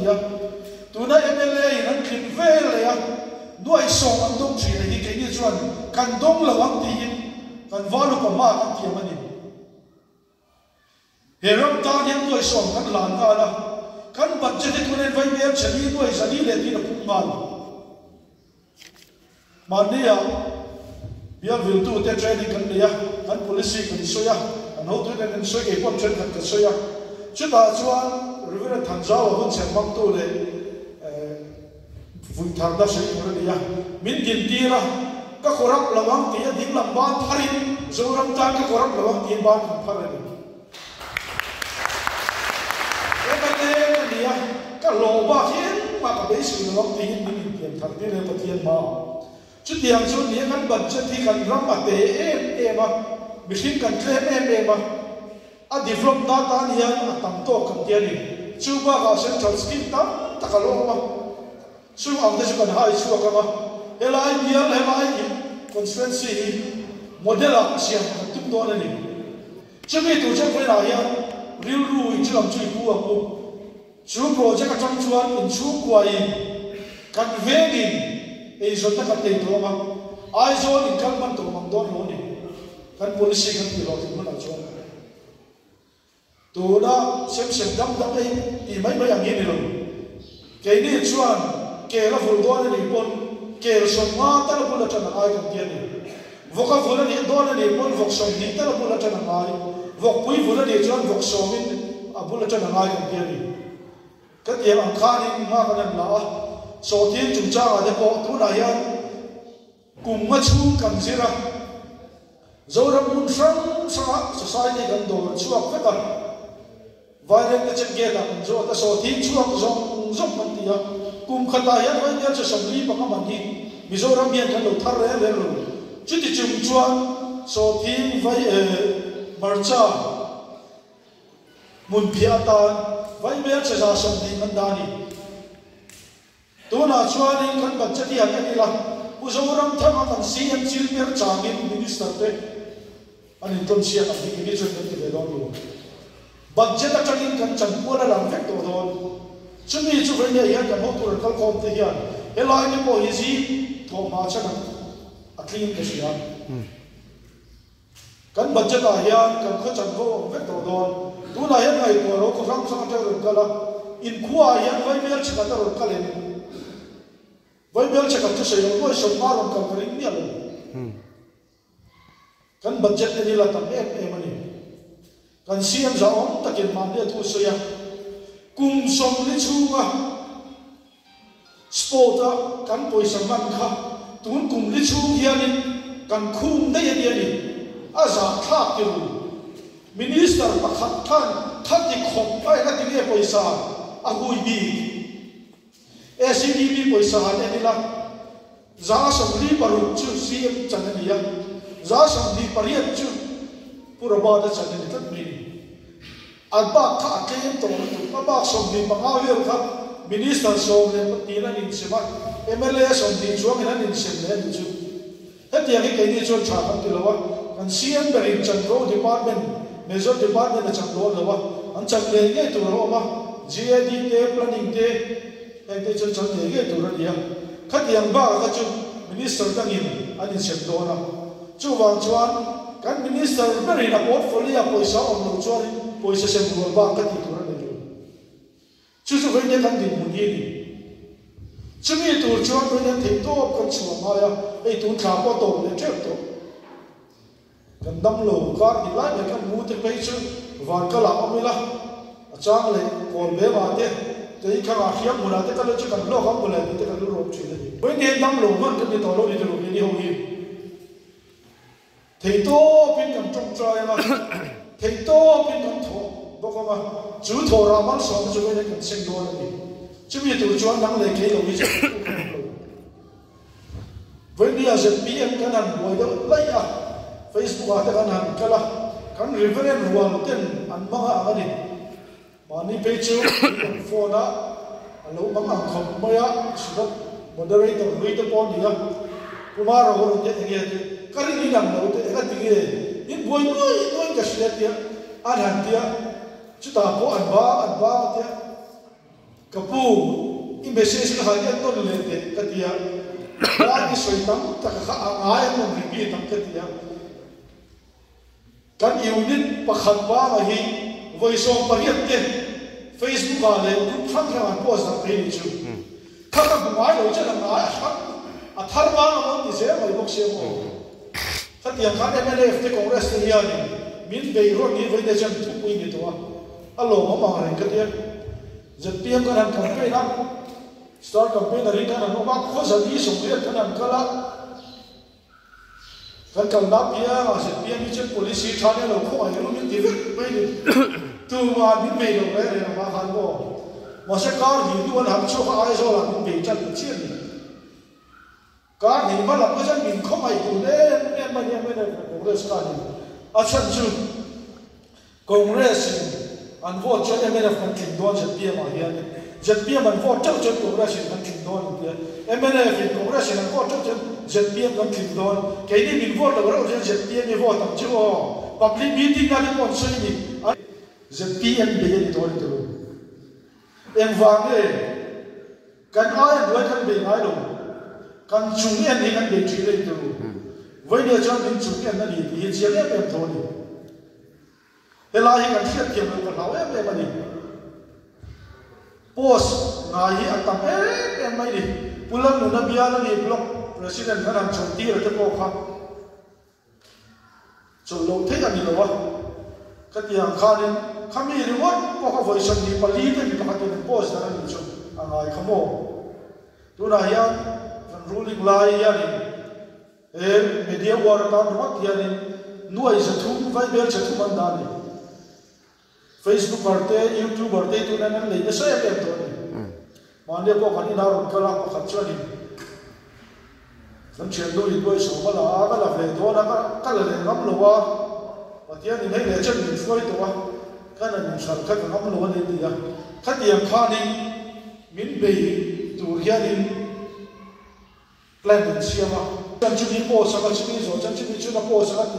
ni a. Tuna mla in an tlin ve leh a, nuaih sawm an dawng thin a hi keini chuan kan dawng lo ang tiin kan val upa hma kan thiam a ni. He ram tan hian nuaih sawm kan hlan nghal a, kan budget hi tuna in vaibel chheli nuaih zali leh tiin a pum nghal. Mahnia bial viltute training kan nei a, kan policy kan sawi a, kan hotute kan sawi, kei pawh thenkhat ka sawi a. Chutah chuan Reverend Thanzaua hun chhem hmangtu leh vuitharna sawi tur a ni a, min dintir a, ka corrupt lo ang tih a dinglam ban pharin Zoram tan ka corrupt lo ang tiin ban kan phar a ni. MLA ka ni a, ka hlawh bak hi engmah ka beisei lo ang tiin min intiam thar tir e Pathian hmaah. Chutiang chu nia kan budget hi kan ram a te em em a, mihring kan tlem em em a, a develop na tan hian a tam tawk kan ti a ni. Chu bakah central scheme tam tak a lo awm a, chung ang te chu kan hai chhuak ang a, helai bial helai in constituency hi model ah siam kan tum dawn a ni. Chumi tur chuan vawiinah hian rilru in chulam chu i pu ang u. Chu project atang chuan inchhungkuain kan vengin eizawnna kan nei tawh ang a, Aizawl in kal hman tawh mang dawn lo a ni. Kan policy kan tih hlawhtlin hunah chuan tuna sem sem dam dam ei tih mai mai ang hi a ni lo. Keini chuan kel a vulh dawn a nih pawn kel 50 tal a bul atang a ngai kan ti a ni. Vawk a vulh a nih dawn a nih pawn vawk 20 tal a bul atang a ngai. Vawkpui vulh a nih chuan vawk sawmin a bul atang a ngai kan ti a ni. Ka tiang ang khanin hma kan han la a, sawhthing chungchangah te pawh tunah hian kum nga chhung kan zir a, Zoram hmun hrang hrangah society kan dawr chhuak vek a. Vairengte check gate ah kan zawt a, sawhthing chhuak zawng zawng kan ti a, kum khatah hian Vaibel chu 45 man hi Mizoram hian kan lo thar reng reng lo. Chuti chung chuan sawhthing vai eh hmarcha hmun phiah atan Vaibel che 20 kan dah a ni. Tunah chuanin kan budget hi han en ila, Pu Zoramthanga kan CM chil ber changin Minister te an intawn chhiat ang hi keini chuan kan ti ve dawn lo. Budget atangin kan chanpual a lang vek tawh dawn. Chumi chu veihneh hian kan hotu rawn kalkhawm te hian helai te pawh hi zing thawhhma chhan a tling ka hria. Kan budget ah hian kan khaw chanvo a awm vek tawh dawn. Tunah hian ngaihtuah lo khaw hrang hrang atang rawn kal a, in khua ah hian Vaibel chhekhat a rawn kal em? Vaibel chhekhat chu sawi loh nuai 50 rawn kal ka ring miah lo. Kan budget en ila tam em em a ni. Kan CM zahawm takin mahni a thu sawi a, kum 40 chhunga Sport a kan pawisa hman kha tun kum li chhung hianin kan khum daih a nia ni, a zahthlak ti ru. Minister pakhat khan khati khawp a eng a ti nge pawisa a hui bik? ACDP pawisa han en ila 46% chu CM chan a ni a, 28% chu Pu Robert-a chan a ni tlat mai ni. A bak kha a tlem tawh lutuk, a bak 25 vel kha Minister 12 an insem a, mla 20 chuangin an insem leh a nih chu. Hetiang hi keini chuan tha kan ti lo a, kan CM berin chanvo department, major department a chan dawn lo a, an chan ngei ngei tur a awm a, GAD te, planning te, heng te chuan chan ngei ngei tur a ni a. Khatiang bakah kha chu Minister dangin an insem dawn a. Chuvang chuan kan Minister berin a portfolio a pawisa awm loh chuanin pawisa sem rual bak ka tih tur a nei lo. Chu chu vawiin kan dinhmun hi a ni. Chumi tur chuan vawiin an theihtawp kan chhuah ngai a, hei tun thla pawh a tawp leh teuh tawh. Kan dam lo kar hnih lai mai kan mu te phei chu van kal ah awm ila, a chang leh kawl bem ah te, tei khang ah hriam hmun ah te kal chu kan hlawk ang mawle tih te kan lu rawp thin a ni. Vawiin hian dam lo hman kan ni tawh lo ni tur keini ho hi. Theihtawp in kan tawngtai ang a, theihtawp in kan thawh bawk ang a, chu thawh rah malsawmna chu vawiin hian kan seng dawn a ni. Chumi tur chuan nang leh kei lo hi chu kan tuk ang lo. Vawinia zpm kan han buai deuh laih a, Facebook ah te kan han kal a, kan Reverend rual ten an mang a ang a ni. Mahni phei chu kan phone a, a lo mang ang khawp mai a, Surat moderator hlui te pawh a ni a, Pu Mara ho rawn te enge te, ka rin in ang lo te eng a ti nge, in buai nuai nuai ka hria tia an han tia, chutah pawh an bang an bang a tia. Ka pu, i message kha han en nawn leh teh ka ti a, Ran i sawi tam tak kha a ngai an rawn repeat ang ka ti a. Kan unit pakhat banga hi vawi 18 te Facebook ah leh group hrang hrang an post dah thei nih chu. Kha ka hmu ngai lo chen a ngai a hrang a thar bang a lo ti zel mai bawk sia maw. Khatiang khan mnf te Congress te hianin min bei rawn hi vawi te chuan thupui ni tawh a, a lawmawm ang reng ka tia. Zpm kan han campaign a, star campaigner hi kan han awm a, khaw zali 80 kan han kal a, kan kal na piang a zpm hi chuan policy tha nia lo khawngaih ru min ti vek mai ni. Tumah min bei lo reng reng ang a khan maw. Mahse kar hnih hnu an harh chhuak a Aizawl ah min bei tan ta chiah ni. Kar hnih hma lam kha chuan min khawngaih dun em em mai ni a mnf leh Congress khanin a chhan chu Congress in an vote chuan mnf kan tling dawn zpm ah hian zpm an vote teuh chuan Congress in kan tling dawn an tia mnf in Congress in an vote teuh chuan zpm kan tling dawn keini min vote lo reuh chuan zpm i vote ang chu aw public meeting na te pawh an sawi ni an zpm bei a ni dawn i tilo engvang nge Kan aia hnuai kan bei ngai lo, kan chung en hi kan bei thin a ni turu. Vawinia chuan min chung en a ni tih hi chiang em em tho a ni. Helai hi kan hriat thiam loh ka hlau em em a ni. Post ngai hi a tam em em mai ni. Pu Lalnuna bial a ni Block President kan han chawlh tir a te pawh kha. Chawlh loh theih a ni lo a, ka ti ang khanin khami ringawt pawh kha vawi 24 te mi pakhatin an post dan a nih chu a ngai kha maw? Tunah hian kan ruling lai hianin he media war atan ringawt hianin nuai 300 vaibel 300 an dah a ni. Facebooker te, Youtuber te hi tunah an lei nasa em em tawh a ni. Mahnia pawh kan inah rawn kal a, pakhat chuanin kan thiannu in nuai sawm a la a, ka la ve dawn a, ka la leh ngam lo a, Pathianin hei leh chen min hruai tawh a, ka na min hral kha ka ngam lo a ni a ti a. Khatiang khanin min bei tur hianin plan an siam a. Chan chumi post anga chumi zawh chan chumi chuna post anga ti.